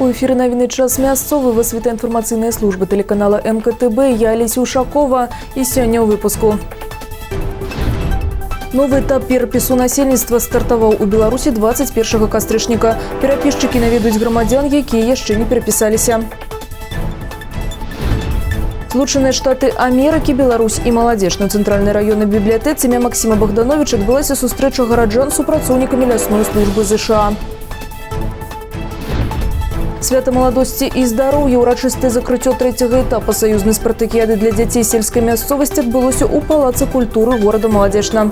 У эфіры навіны «Час мясцовы», вас вітае інфармацыйная служба тэлеканала МКТБ. Я Алеся Ушакова, і сёння ў выпуску. Новы этап перапісу насельніцтва стартаваў у Беларусі 21 кастрычніка. Перапісчыкі наведаюць грамадзян, якія яшчэ не перапісаліся. Злучаныя Штаты Амерыкі, Беларусь і Маладзечна. У цэнтральнай раённай бібліятэцы імя Максіма Багдановіча адбылася сустрэча гараджан з супрацоўнікамі лясной службы ЗША. Свята маладосці і здароўя, урачыстае закрыццё трэцяга этапа саюзнай спартакіяды для дзяцей сельскай мясцовасці адбылося ў палацы культуры горада Маладзечна.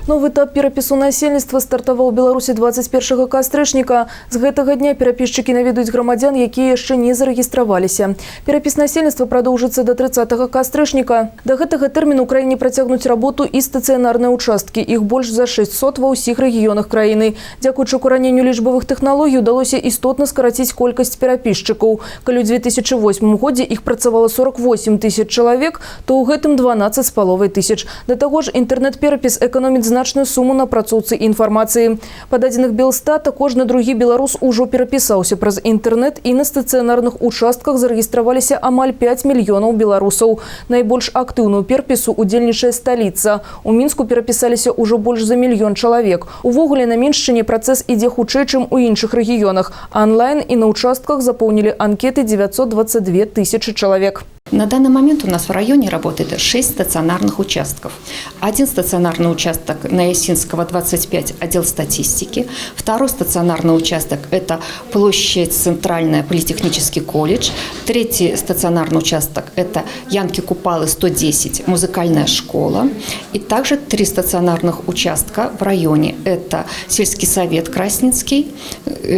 Новы этап перапісу насельніцтва стартаваў у Беларусі 21 кастрычніка. З гэтага дня перапісчыкі наведаюць грамадзян, якія яшчэ не зарэгістраваліся. Перапіс насельніцтва прадоўжыцца да 30 кастрычніка. Да гэтага тэрміну ў краіне працягнуць работу і стацыянарныя участкі. Іх больш за 600 ва ўсіх рэгіёнах краіны. Дзякуючы укараненню лічбавых тэхналогій удалося істотна скараціць колькасць перапісчыкаў. Калі ў 2008 годзе іх працавала 48 тысяч чалавек, то ў гэтым 12,5 тысяч. Да таго ж інтэрнэт-перапіс эканоміць значную суму на апрацоўцы інфармацыі. Па дадзеных Белстата, кожны другі беларус ужо перапісаўся праз інтэрнэт, і на стацыянарных участках зарэгістраваліся амаль 5 мільёнаў беларусаў. Найбольш актыўна ў перапісу удзельнічае сталіца. У Мінску перапісаліся ўжо больш за мільён чалавек. Увогуле на Міншчыне працэс ідзе хутчэй, чым у іншых рэгіёнах. Анлайн і на участках запоўнілі анкеты 922 тысячы чалавек. На данный момент у нас в районе работает 6 стационарных участков. Один стационарный участок на Ясинского, 25, отдел статистики. Второй стационарный участок – это площадь Центральная, Политехнический колледж. Третий стационарный участок – это Янки Купалы, 110, музыкальная школа. И также три стационарных участка в районе. Это сельский совет Красненский,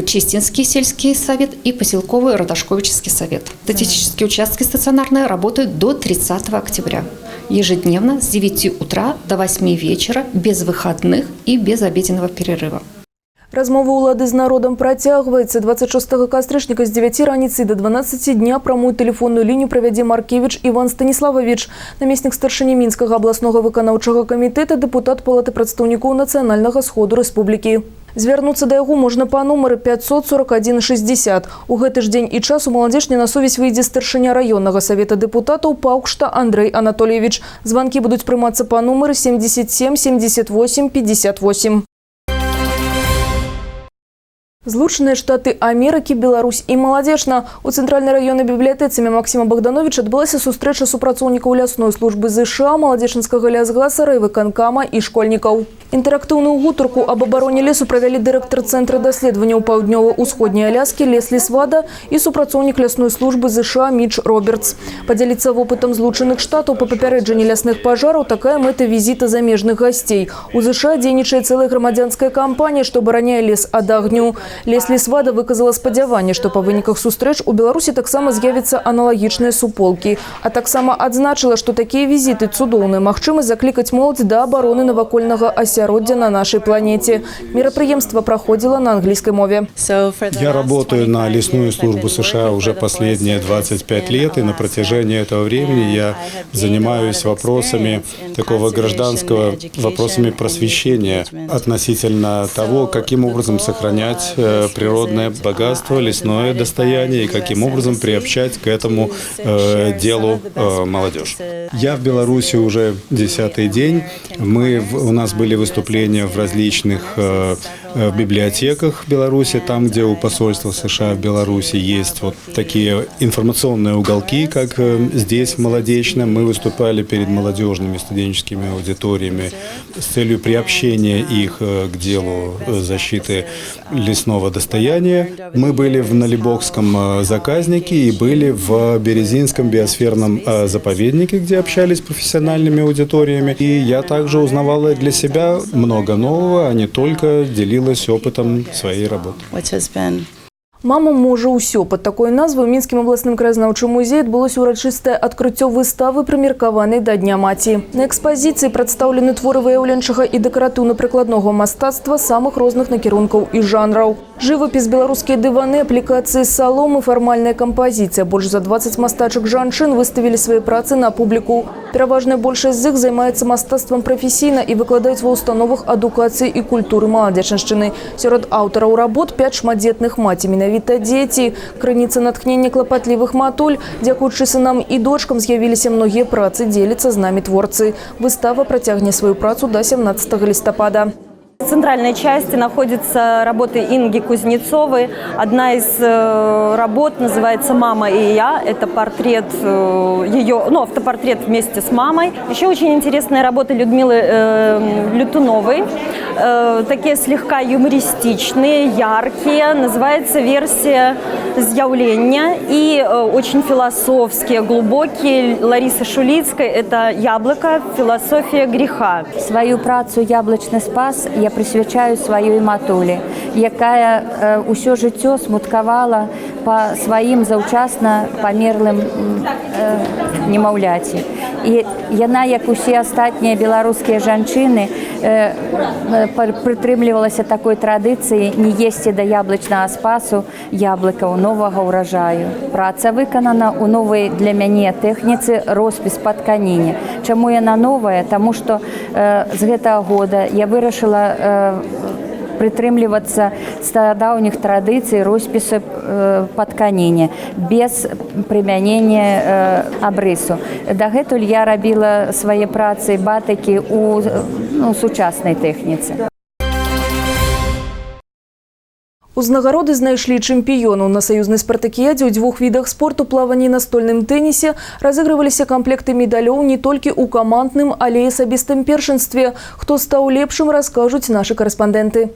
Чистинский сельский совет и поселковый Радошковический совет. Статистические участки стационарные работают до 30 октября. Ежедневно с 9 утра до 8 вечера, без выходных и без обеденного перерыва. Размова ўлады з народам працягваецца. 26 кастрычніка з 9 раніцы до 12 дня прамую тэлефонную лінію правядзе Маркевич Іван Станіславович, намеснік старшыні Мінскага абласнога выканаўчага камітэта, дэпутат Палаты прадстаўнікоў Нацыянальнага сходу рэспублікі. Звярнуцца да яго можна па нумары 541 60. У гэты ж дзень і час у Маладзечне на сувязь выйдзе старшыня раённага савета дэпутатаў Паўкшта Андрэй Анатольевич. Званкі будуць прымацца па нумары 77 78 58. Злучаныя Штаты Амерыкі, Беларусь і Маладзечна. У цэнтральнай раённай бібліятэцы імя Максіма Багдановіча адбылася сустрэча супрацоўнікаў лясной службы ЗША, маладзечанскага лясгаса, райвыканкама і школьнікаў. Інтэрактыўную гутарку аб абароне лесу правялі дырэктар Цэнтра даследаванняў паўднёва-ўсходняй Аляскі Леслі Свада і супрацоўнік лясной службы ЗША Міч Робертс. Падзяліцца вопытам Злучаных Штатаў па папярэджанні лясных пажараў — такая мэта візіта замежных гасцей. У ЗША дзейнічае цэлая грамадзянская кампанія, што абараняе лес ад агню. Леслі Свада выказала спадзяванне, што па выніках сустрэч у Беларусі таксама з'явяцца аналагічныя суполкі. А таксама адзначыла, што такія візіты — цудоўная магчымасць заклікаць моладзь да абароны навакольнага асяроддзя на нашай планеце. Мерапрыемства праходзіла на англійскай мове. Я работаю на лесную службу США уже последние 25 лет, и на протяжении этого времени я занимаюсь вопросами такого гражданского, вопросами просвещения относительно того, каким образом сохранять природное богатство, лесное достояние и каким образом приобщать к этому делу молодежь. Я в Беларуси уже 10-й день. У нас были выступления в различных библиотеках Беларуси, там, где у посольства США в Беларуси есть вот такие информационные уголки, как здесь, в Молодечно. Мы выступали перед молодежными студенческими аудиториями с целью приобщения их к делу защиты лесного достояния. Мы были в Налибокском заказнике и были в Березинском биосферном заповеднике, где общались с профессиональными аудиториями. И я также узнавала для себя много нового, а не только делилась опытом своей работы. Which has been «Мама можа ўсё». Пад такой назвай у Мінскім абласным краязнаўчым музеі адбылося ўрачыстае адкрыццё выставы, прымеркаванай да Дня маці. На экспазіцыі прадстаўлены творы выяўленчага і дэкаратыўна-прыкладнога мастацтва самых розных накірункаў і жанраў. Жывапіс, беларускія дываны, аплікацыі з саломы, фармальная кампазіцыя. Больш за 20 мастачак жанчын выставілі свае працы на публіку. Пераважная большасць з іх займаецца мастацтвам прафесійна і выкладаюць ва установах адукацыі і культуры Маладзечаншчыны. Сярод аўтараў работ пяць шматдзетных маці, менавіта дзеці. Крыніца натхнення клапатлівых матуль. Дзякуючы сынам і дочкам з'явіліся многія працы, дзеліцца з намі творцы. Выстава працягне сваю працу да 17 лістапада. В центральной части находятся работы Инги Кузнецовой. Одна из работ называется «Мама и я». Это портрет ее, ну, автопортрет вместе с мамой. Еще очень интересная работа Людмилы Лютуновой. Такие слегка юмористичные, яркие. Называется «Версия з'яўлення». И очень философские, глубокие. Ларисы Шулицкой. Это «Яблоко. Философия греха». Сваю працу «Яблычны спас» я прысвячаю сваёй матулі, якая ўсё жыццё смуткавала па сваім заўчасна памерлым немаўляці. І яна, як усе астатнія беларускія жанчыны, прытрымлівалася такой традыцыі не есці да яблычнага спасу яблыкаў новага ўраджаю. Праца выканана ў новай для мяне тэхніцы роспіс па тканіне. Чаму яна новая? Таму што з гэтага года я вырашыла прытрымлівацца старадаўніх традыцый роспісу па тканіне без прымянення абрысу. Дагэтуль я рабіла свае працы, батыкі, у, ну, сучаснай тэхніцы. Узнагароды знайшлі чэмпіёнаў. На саюзнай спартакіядзе ў дзвюх відах спорту, плаванні і настольным тэнісе, разыгрываліся камплекты медалёў не толькі ў камандным, але і асабістым першынстве. Хто стаў лепшым, раскажуць нашы карэспандэнты.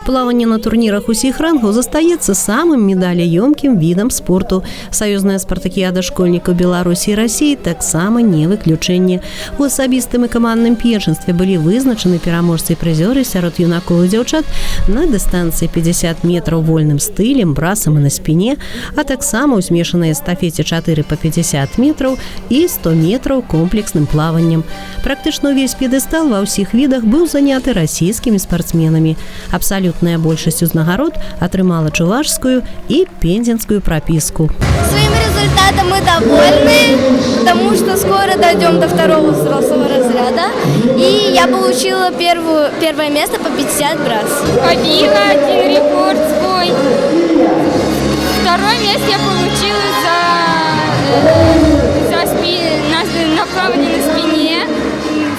Плаванне на турнірах усіх рангаў застаецца самым медалеёмкім відам спорту. Саюзная спартакіяда школьнікаў Беларусі і Расіі таксама не выключэнне. У асабістым і камандным першынстве былі вызначаны пераможцы і прызёры сярод юнакоў і дзяўчат на дыстанцыі 50 метраў вольным стылем, брасам і на спіне, а таксама ў змешанай эстафеце 4 па 50 метраў і 100 метраў комплексным плаваннем. Практычна ўвесь п'едэстал ва ўсіх відах быў заняты расійскімі спартсменамі. Абсалютная большасць узнагарод атрымала чувашскую і пензенскую прапіску. Своим результатом мы довольны, потому что скоро дойдем до второго взрослого разряда. И я получила первое место по 50 брас. Побила один рекорд свой. Второе место я получила за, на плавании на спине.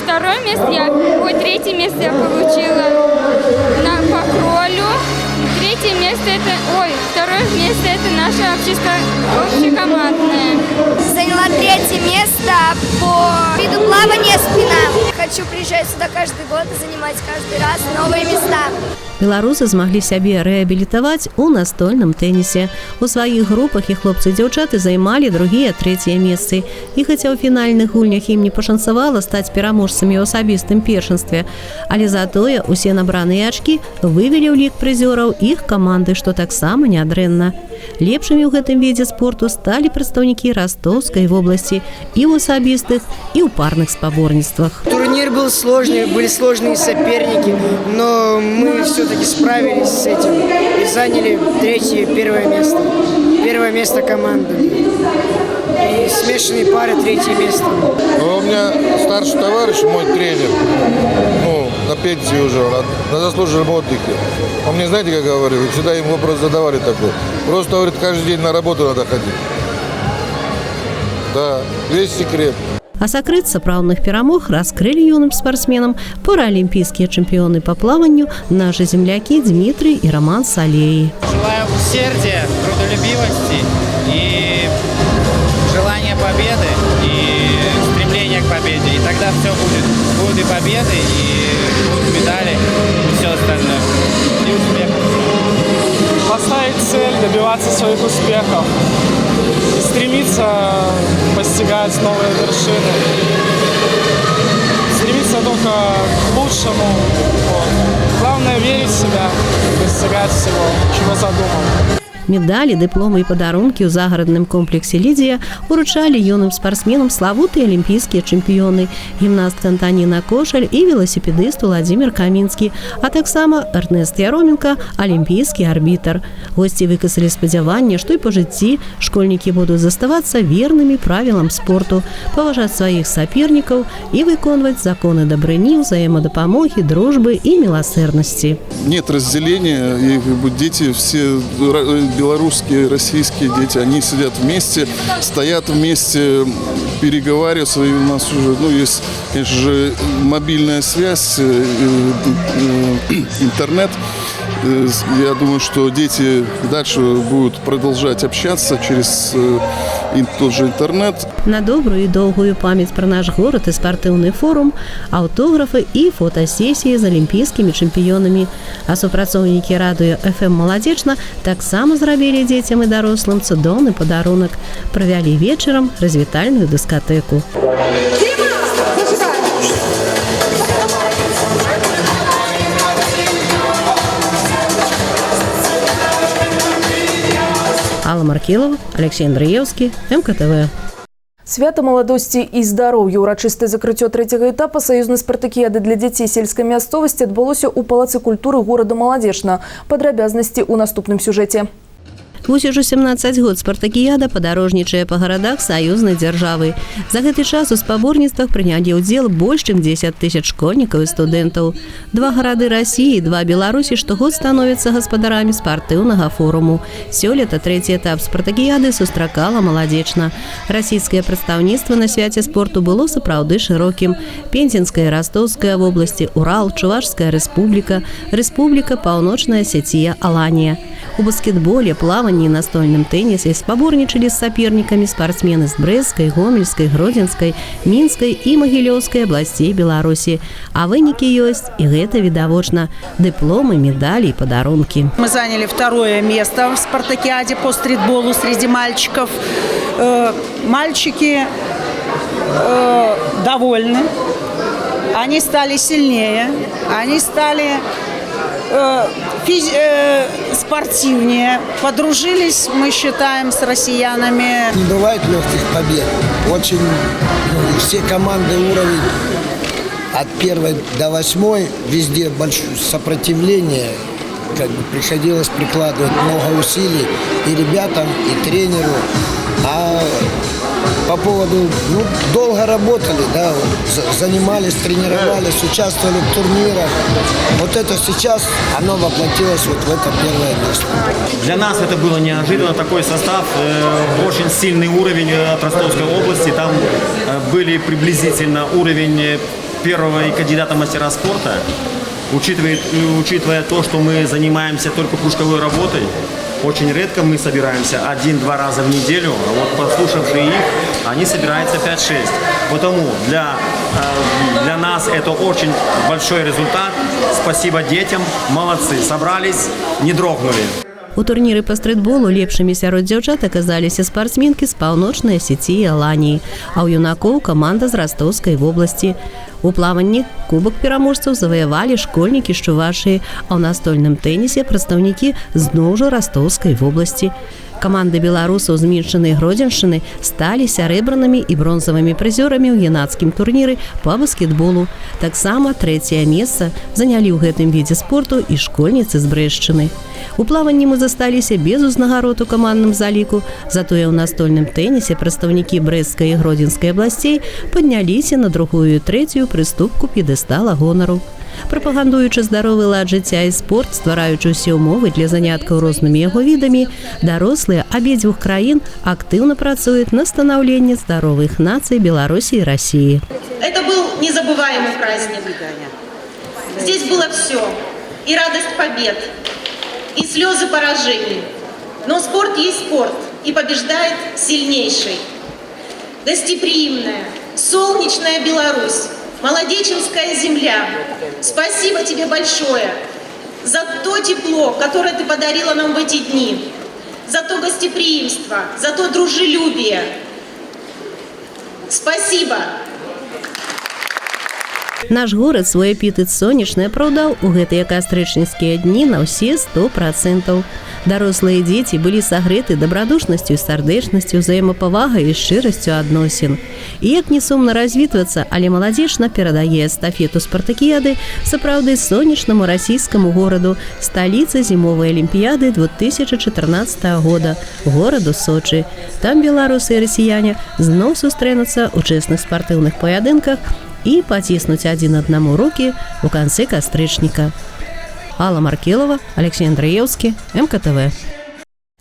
Второе место я, ой, третье место я получила по кролю. Третье место это, ой, второе место это наше общество, общекомандное. Заняла третье место по виду плавания спина. Хочу приезжать сюда каждый год и занимать каждый раз новые места. Беларусы змаглі сябе рэабілітаваць у настольным тэнісе. У сваіх групах і хлопцы і дзяўчаты займалі другія, трэція месцы. І хаця ў фінальных гульнях ім не пашанцавала стаць пераможцамі ў асабістым першынстве, але затое усе набраныя ачкі вывелі ў лік прызёраў іх каманды, што таксама нядрэнна. Лепшымі ў гэтым відзе спорту сталі прадстаўнікі Растоўскай вобласці і ў асабістых, і ў парных спаборніцтвах. Турнир был сложный, были сложные соперники, но мы все-таки справились с этим и заняли третье, первое место. Первое место команды. И смешанные пары третье место. Ну, у меня старший товарищ, мой тренер, ну, на пенсии уже, на заслуженном отдыхе. Он мне, знаете, как говорил, всегда ему вопрос задавали такой. Просто, говорит, каждый день на работу надо ходить. Да, весь секрет. А сакрэт сапраўдных перамог раскрылі юным спартсменам паралімпійскія чэмпіёны па плаванню, нашы землякі Дмітрый і Раман Салеі. Желаю усердия, трудолюбивости и желания победы, и стремления к победе. И тогда все будет. Будут и победы, и будут медали, и все остальное. И успехов. Поставить цель, добиваться своих успехов и стремиться постигать новые вершины. Стремиться только к лучшему. Вот. Главное — верить в себя, достигать всего, чего задумал. Медалі, дыпломы і падарункі ў загарадным комплексе «Лідзія» уручалі юным спартсменам славутыя алімпійскія чэмпіёны, гімнастка Антаніна Кошаль і веласіпедыст Уладзімір Камінскі, а таксама Эрнест Яроменка, алімпійскі арбітр. Госці выказалі спадзяванне, што і па жыцці школьнікі будуць заставацца вернымі правілам спорту, паважаць сваіх сапернікаў і выконваць законы дабрыні, узаемадапамогі, дружбы і міласэрнасці. Нет разделения, и как бы дети все белорусские, российские дети, они сидят вместе, стоят вместе, переговариваются. И у нас уже, ну, есть, конечно же, мобильная связь, интернет. Я думаю, что дети дальше будут продолжать общаться через тот же интернет. На добрую і доўгую памяць пра наш горад і спартыўны форум аўтографы і фотасесіі з алімпійскімі чэмпіёнамі. А супрацоўнікі радыё FM «Маладзечна» таксама зрабілі дзецям і дарослым цудоўны падарунак. Правялі вечарам развітальную дыскатэку. Дима! Зажигай! Алла Маркелова, Алексей Андреевский, МКТВ. Свята маладосці і здароўя. Урачыстае закрыццё трэцяга этапа саюзнай спартакіяды для дзяцей сельскай мясцовасці адбылося ў Палацы культуры горада Маладзечна. Падрабязнасці ў наступным сюжэце. Вось ужо 17 год спартакіяда падарожнічае па гарадах саюзнай дзяржавы. За гэты час у спаборніцтвах прынялі ўдзел больш чым 10 тысяч школьнікаў і студэнтаў. Два гарады Расіі і два Беларусі штогод становяцца гаспадарамі спартыўнага форуму. Сёлета трэці этап спартакіяды сустракала Маладзечна. Расійскае прадстаўніцтва на свяце спорту было сапраўды шырокім. Пензенская, Растоўская вобласці, Урал, Чувашская рэспубліка, Рэспубліка Паўночная Асеція, Аланія. У баскетболе, плаванні і настольным тэнісе спаборнічалі з сапернікамі спартсмены з Брэсцкай, Гомельскай, Гродзенскай, Мінскай і Магілёўскай абласцей Беларусі. А вынікі ёсць, і гэта відавочна. Дыпломы, медалі і падарункі. Мы заняли второе место в спартакиаде по стритболу среди мальчиков. Мальчики довольны, они стали сильнее, они стали спортивнее, подружились, мы считаем, с россиянами. Не бывает легких побед. Очень, ну, все команды уровень от первой до восьмой, везде большое сопротивление. Как бы приходилось прикладывать много усилий и ребятам, и тренеру. А по поводу, ну, долго работали, да, занимались, тренировались, участвовали в турнирах. Вот это сейчас, оно воплотилось вот в это первое место. Для нас это было неожиданно, такой состав, очень сильный уровень от Ростовской области. Там были приблизительно уровень первого и кандидата в мастера спорта. Учитывая то, что мы занимаемся только кружковой работой, очень редко мы собираемся один-два раза в неделю, а вот послушавшие их, они собираются 5-6. Потому для нас это очень большой результат. Спасибо детям, молодцы, собрались, не дрогнули. У турніры па стрытболу лепшымі сярод дзяўчат аказаліся спартсменкі з Паўночнай Асеціі і Аланіі, а ў юнакоў каманда з Растоўскай вобласці. У плаванні кубак пераможцаў заваявалі школьнікі з Чувашыі, а ў настольным тэнісе прадстаўнікі зноў жа Растоўскай вобласці. Каманды беларусаў з Міншчыны і Гродзеншчыны сталі сярэбранымі і бронзавымі прызёрамі ў юнацкім турніры па баскетболу. Таксама трэцяе месца занялі ў гэтым відзе спорту і школьніцы з Брэшчыны. У плаванні мы засталіся без узнагарод у камандным заліку, затое ў настольным тэнісе прадстаўнікі Брэсцкай і Гродзенскай абласцей падняліся на другую і трэцюю прыступку п'едэстала гонару. Прапагандуючы здаровы лад жыцця і спорт, ствараючы ўсе ўмовы для заняткаў рознымі яго відамі, дарослыя абедзвюх краін актыўна працуюць на станаўленне здаровых нацый Беларусі і Расіі. Это был незабываемый праздник. Здесь было все. И радость побед, и слезы поражений. Но спорт есть спорт, и побеждает сильнейший. Гостеприимная, солнечная Беларусь, молодеченская земля. Спасибо тебе большое за то тепло, которое ты подарила нам в эти дни, за то гостеприимство, за то дружелюбие. Спасибо! Наш горад свой эпітэт сонечны апраўдаў у гэтыя кастрычніцкія дні на ўсе 100%. Дарослыя і дзеці былі сагрэты дабрадушнасцю і сардэчнасцю, узаемапавагай і шчырасцю адносін. І як не сумна развітвацца, але Маладзечна перадае эстафету спартакіяды сапраўды сонечнаму расійскаму гораду, сталіцы зімовай алімпіяды 2014 года, гораду Сочы. Там беларусы і расіяне зноў сустрэнуцца ў чэсных спартыўных паядынках і паціснуць адзін аднаму рукі ў канцы кастрычніка. Алла Маркелова, Алексей Андреевскі, МКТВ.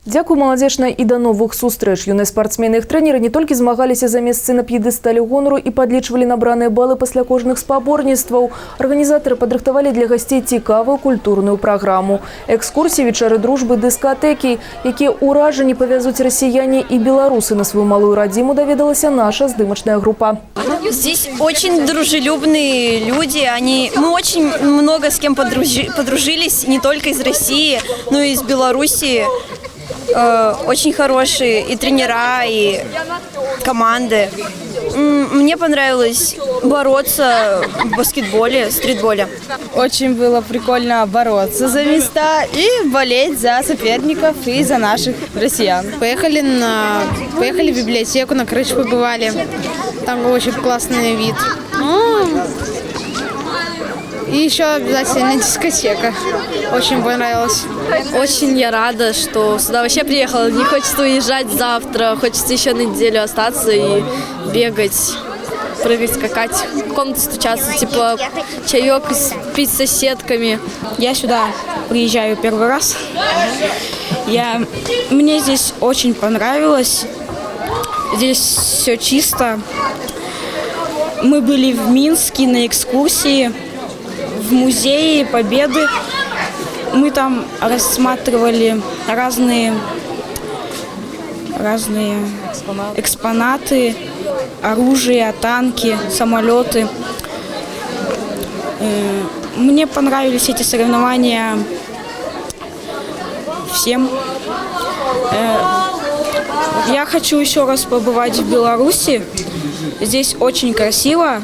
Дзякуй, Маладзечна, і да новых сустрэч. Юныя спартсмены і іх трэнеры не толькі змагаліся за месцы на п'едэстале гонару і падлічвалі набраныя балы пасля кожных спаборніцтваў. Арганізатары падрыхтавалі для гасцей цікавую культурную праграму. Экскурсіі, вечары дружбы, дыскатэкі, якія ўражанні павязуць расіяне і беларусы на сваю малую радзіму, даведалася наша здымачная група. Здесь очень дружелюбные люди. Мы очень много с кем подружились, не только из России, но и из Белоруссии. Очень хорошие и тренера, и команды. Мне понравилось бороться в баскетболе, стритболе. Очень было прикольно бороться за места и болеть за соперников и за наших россиян. Поехали в библиотеку, на крыше побывали. Там был очень классный вид. Ну, и еще обязательно дискотека. Очень понравилось. Очень я рада, что сюда вообще приехала. Не хочется уезжать завтра, хочется еще на неделю остаться и бегать, прыгать, скакать, в комнату стучаться, типа чаек пить с соседками. Я сюда приезжаю первый раз. Мне здесь очень понравилось. Здесь все чисто. Мы были в Минске на экскурсии, в музее Победы. Мы там рассматривали разные экспонаты, оружие, танки, самолеты. Мне понравились эти соревнования всем. Я хочу еще раз побывать в Беларуси. Здесь очень красиво.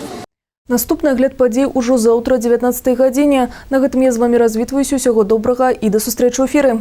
Наступны агляд падзей ужо заўтра, 19 гадзіне. На гэтым я з вамі развітваюся. Усяго добрага і да сустрэчы ў эфіры.